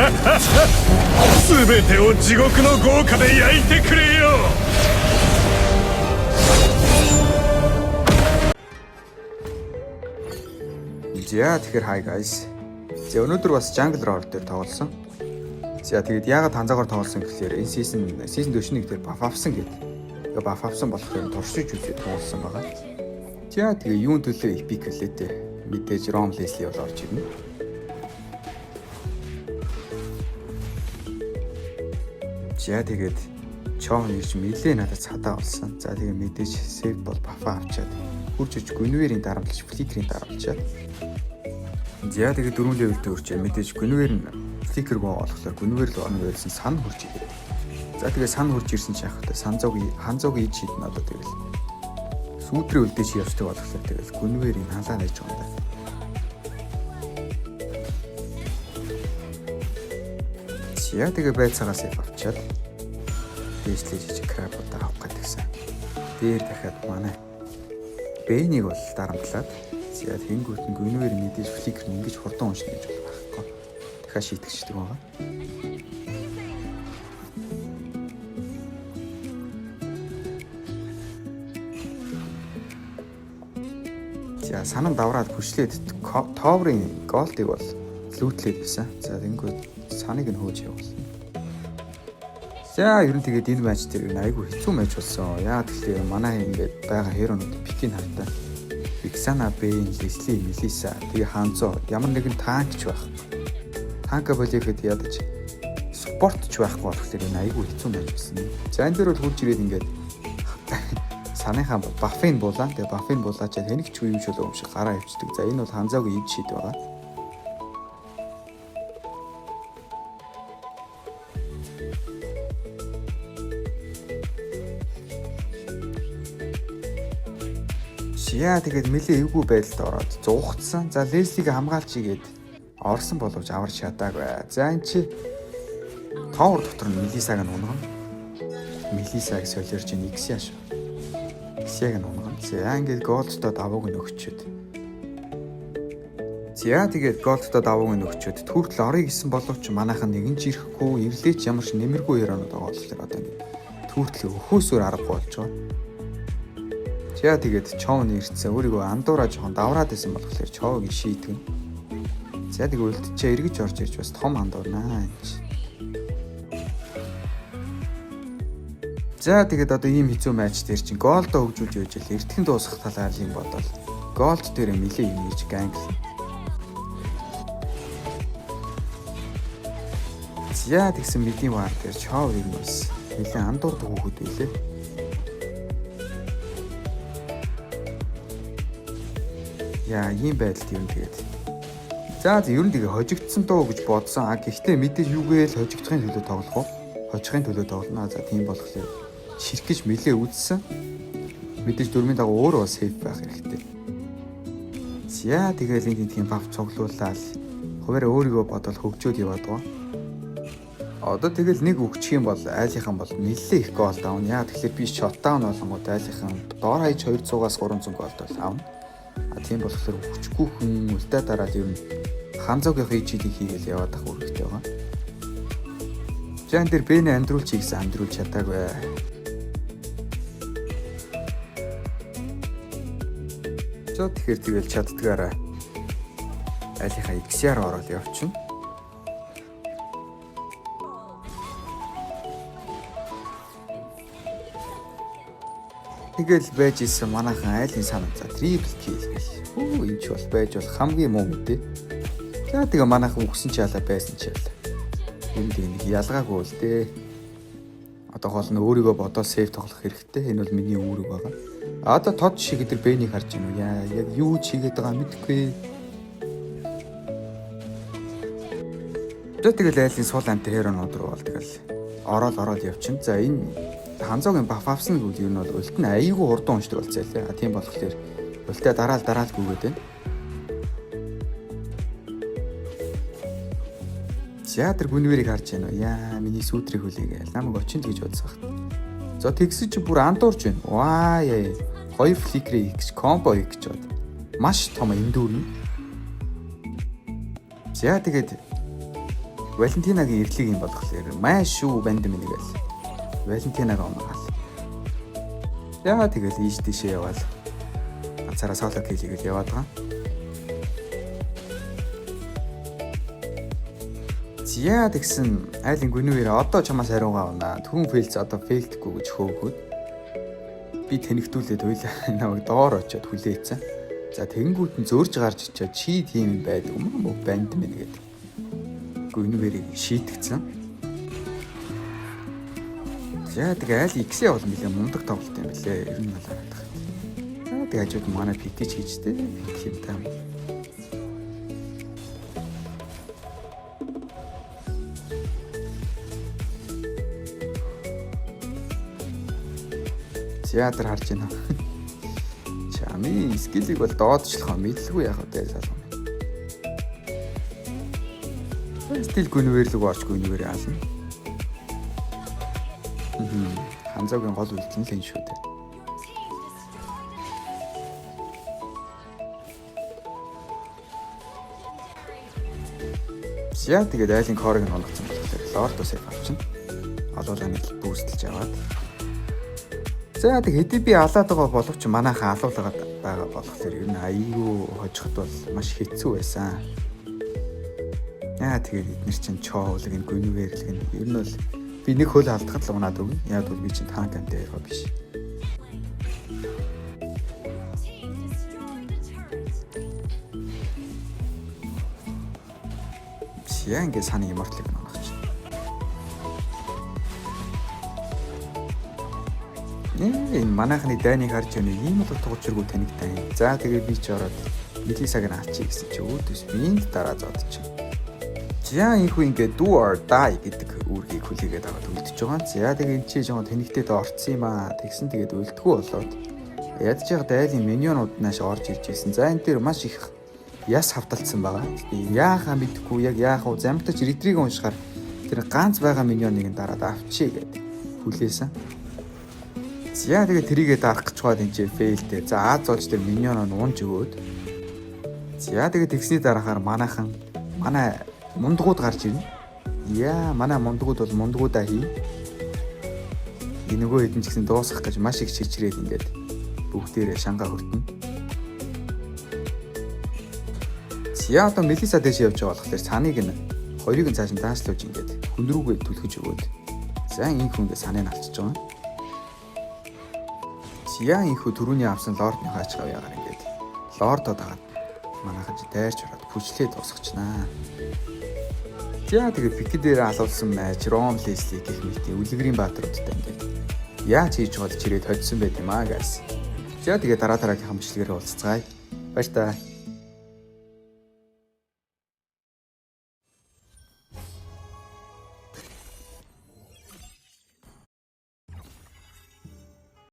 全てを地獄の業火で焼いてくれよ。 За, тэгэхээр hi guys. За, өнөөдөр бас Jungle Roar дээр тоглосон. За, тэгээд яагаад Ханзаагаар тоглосон гэхлээр энэ season 41 дээр buff авсан гэдэг. Тэгээ buff авсан болохоор туршиж үзээд тоглосон байгаа. За, тэгээ юун төлөө epic гэлээ те. Мэдээж Roam Lesley бол орж ирнэ. За, тэгээд Чон ирж нилээ надад цадаа болсон. За, тэгээ мэдээж save бол buff аа авчаад хурж иж Гүнвэрийн дарамтлаж, Flicker-ийн дарамтлаад. За, тэгээ дөрвөн level дээр хүрчээ. Мэдээж Гүнвэр нь Flicker гоо болохоор Гүнвэр л орно байсан сан хурж ирээд. За, тэгээ сан хурж ирсэн чи яах вэ? Санзогийн Ханзогийн ид шиднэ одоо тэгэл. Сүүдрээ үлдээж явцдаг болохоор тэгэл Гүнвэрийн халаа нээж байгаа юм да. За, тэгээ байцаагаас авчаад дээшлээ жижиг crab удаа авах гэдгсэн. Дээр дахиад манай Бэнийг бол дарамтлаад, за, тэнгуут нь Гүнвэр мэдээж Flicker нь ингэж хурдан уншна гэж бол байхгүй. Дахиад шийтгэждэг байгаа. За, санан давраад хүчлээд tower ын gold ыг бол loot лээд байсан. За, тэнгуут саныг нь хөөж явуулна. За, ер нь тэгээд энэ матч дээр ер нь айгүй хэцүү матч болсон. Яа тэгэхээр манай ингээд байгаа hero нууд pick ийг хартаа. Vexana, Bane, Lesley, Melissa, тэгээ Hanzo ямар нэгэн tank ч байхгүй. Танка болихэд ядаж support ч байхгүй болохоор энэ айгүй хэцүү матч болсон. За, энэ дээр бол хурж ирээд ингээд саныхаа buff ыг буулаа. Тэгээ buff ыг буулаачаад тэнэг ч юм шиг юм шиг гараа явчихдаг. За, энэ бол Ханзогийн ид шид байгаа. За, тэгээд нэлээ эвгүй байдалд ороод зугацсан. За, Леслиг хамгаалч игээд орсон боловч аварч чадаагүй. За, энэ чи tower дотор нь Мелисаг нь унгана. Мелисаг солиорч ин Иксиа шүү. Иксиаг нь унгана. За, ингээд gold той давууг нь өгчөөд. За, тэгээд gold той давууг нь өгчөөд төртөл орё гэсэн боловч манайхан нэгэн ч ирэхгүй, ирлээч ямар ч нэмэргүй hero нууд байгаа болохоор одоо ингээд төртөл өхөөсөөр аргагүй болж байгаа. За, тэгээд Чов нэрцсэн өөрийгөө андуураа жоохон давраад исэн болохоор Човыг шийтгэн. За, тэгээ үлдчихээ эргэж орж ирж бас том андуурнаа энэ чи. За, тэгээд одоо ийм хэцүү матч дээр чинь gold оо хөгжүүлж явж ил эртхэн дуусгах талаар юм бодвол gold дээр нилээ юм хийж gank л. За, тэгсэн mid ийн ward дээр Чов юм бас нилээ андуурдаг хүүхэд байлээ. Яа, ийм байдалд юм тэгээд. За, ер нь тэгээ хожигдсон дуу гэж бодсон. А гэхдээ мэдээж юугээл хожигдохын төлөө тоглох уу? Хожихын төлөө тоглоно. За, тийм болохоор ширхэж мэлээ үзсэн. Мэдээж дөрмийн дагуу өөрөө бас safe байх хэрэгтэй. За, тэгэл энэ тийм buff цуглуулаад хуваараа өөрийгөө бодвол хөгжөөд яваад байгаа. Одоо тэгэл нэг өгчих юм бол айлынхан бол нэлээ их gold авна. Яа тэгэхээр би shutdown болонгууд айлынхан доор хаяж 200-аас 300 gold бол авна. А тийм болохоор өгчихгүй хүн үлдээ дараад ер нь Ханзогийнхоо ижидийг хийгээл яваад ах үүрэгтэй байгаа. За, энэ дэр Бэнэ амьдруулчих гэсэн амьдруулж чадаагүй. За, тэгэхээр тэгэл чаддгаараа айлынхаа XR ороод явчихна. Тэгэл байж исэн манайхан айлын санаа за triple kill гэл. Хүү, энэ ч бол байж бол хамгийн муу мэдээ. За, тэгээ манайхан үгсэн чалаа байсан чалаа. Энэ тэг нэг ялгаагүй л дээ. Одоо гол нь өөрийгөө бодоод safe тоглох хэрэгтэй. Энэ бол миний үүрэг байгаа. Одоо тод шиг өдр Бэнийг харж байна уу? Яа, яг юу ч хийгээд байгаа мэдэхгүй. За, тэгэл айлын сул амт hero нууд руу бол тэгэл ороод ороод явчихна. За, энэ Ханзогийн buff авсан гэвэл ер нь бол ult нь аяйгүй хурдан уншдаг болцоо лээ. А тийм болохоор ult аа дараал дараал гүгээд байна. За, тэр Гүнвэрийг харж байна уу? Яа, миний сүүтрийг хүлээгээл. Намайг очинд гэж бодсон хат. За, тэгсэн чи бүр андуурч байна. Ваа яа. Хоёр flicker хийх гэж combo хийх гэж бод. Маш том эндүүрнэ. За, тэгээд Валентинагийн ирлиг юм болохоор маш шүү банд минь гээл. Валентинаг унгаал. Яа тэгэл ийш тийшээ яваал. Ганцаараа solo kill хийгээл яваад байгаа. За тэгсэн айлын Гүнүвэр одоо чамаас хариугаа авна. Түрүүн fail ц одоо fail дэхгүй гэж хөөгөөд би тэнэгтүүлээд уйлаа намайг доор очиод хүлээцэн. За тэгэнгүүт нь зөөрж гарч ичээд чи тийм юм байдаг юм уу банд минь гэдэг. Гүнүвэрийг шийтгцэн. За тэгээ айл X-ээ бол нэлээ мундаг тоглолт юм билээ. Ер нь бол харагдах. За тэгээ хажууд манай PT ч хийжтэй. PT юм таа. За тэр харж байна. Чами skill ийг бол доодчлохоо мэдлгүй яах вэ салгам. Still Гүнвэр лүү орч Гүнвэр аална. Ханзаагийн гол үйлдэл нь л энэ шүү дээ. За тэгээд айлын core ыг нь онгоцсон болохоор лорд safe авчихна. Олоолаа нэг boost лж аваад. За тэг хэдий би алаад байгаа боловч манайхан алуулаад байгаа болохоор ер нь аягүй хожиход бол маш хэцүү байсан. Яа тэгээд эднэр чинь чоолог энэ гүнвэрлэг нь ер нь бол би нэг хөл алдахад л унаад өгнө. Яг бол би чинь танк амтай яргаа биш. Яа ингэ саны immortal ыг унах чинь. Энэ манайхны дайныг харж байна. Ийм л тугчиргүй танигтай. За тэгээ би ч ороод Мелисаг нь алчий гэсэн чи өөдөөс биэнд дараа зодчих. За энхүү ингээ do or die гэдэг үүргийг хүлээгээд аваад үлдчихэж байгаа. За тэгээ энэ чи жоохон тэнэгтэд орцсон юм аа. Тэгсэн тэгээд үлдэхүү болоод ядж байгаа дайлын minion ууд нааш орж ирж ирсэн. За энэ дээр маш их яс хавталцсан байгаа. Би яахаа мэдэхгүй яг яах вэ? Замтаж ретриг уншихаар тэр ганц байгаа minion ыг нь дараад авчий гэд хүлээсэн. За тэгээ тэрийгээ дарах гэж байгаа энэ fail тэй. За Аз зоож тэр minion оо унж өгөөд. За тэгээ тэгсний дараахаар манайхан манай мундгууд гарч ирнэ. Яа манай мундгууд бол мундгуудаа хий. Энэ нөгөө хэдэн ч гэсэн дуусгах гэж маш их чичрээд ингээд бүгдээрээ шангаа хүртэнэ. За одоо Мелиса дэш явж байгаа болохоор цаныг нь хоёрыг нь цааш нь даашлуулж ингээд хүн рүүгээ түлхэж өгөөд. За энэ хүн ингээд саныг нь алчиж байгаа. Яа инхүү түрүүний авсан лордны хаач гавьяагаар ингээд лордоо дагаад манайхан чи дайрч ороод бүжлээ дуусгачнаа. За тэгээ пики дээр алуулсан матч Ром Лесли гэх мэт үлгэрийн баатруудтай ингээд яаж хийж бол чирээд хоцсон байт юм аа guys. За тэгээ дараа дараагийнхаа бичлэгээр уулзцгаая. Баяр таа.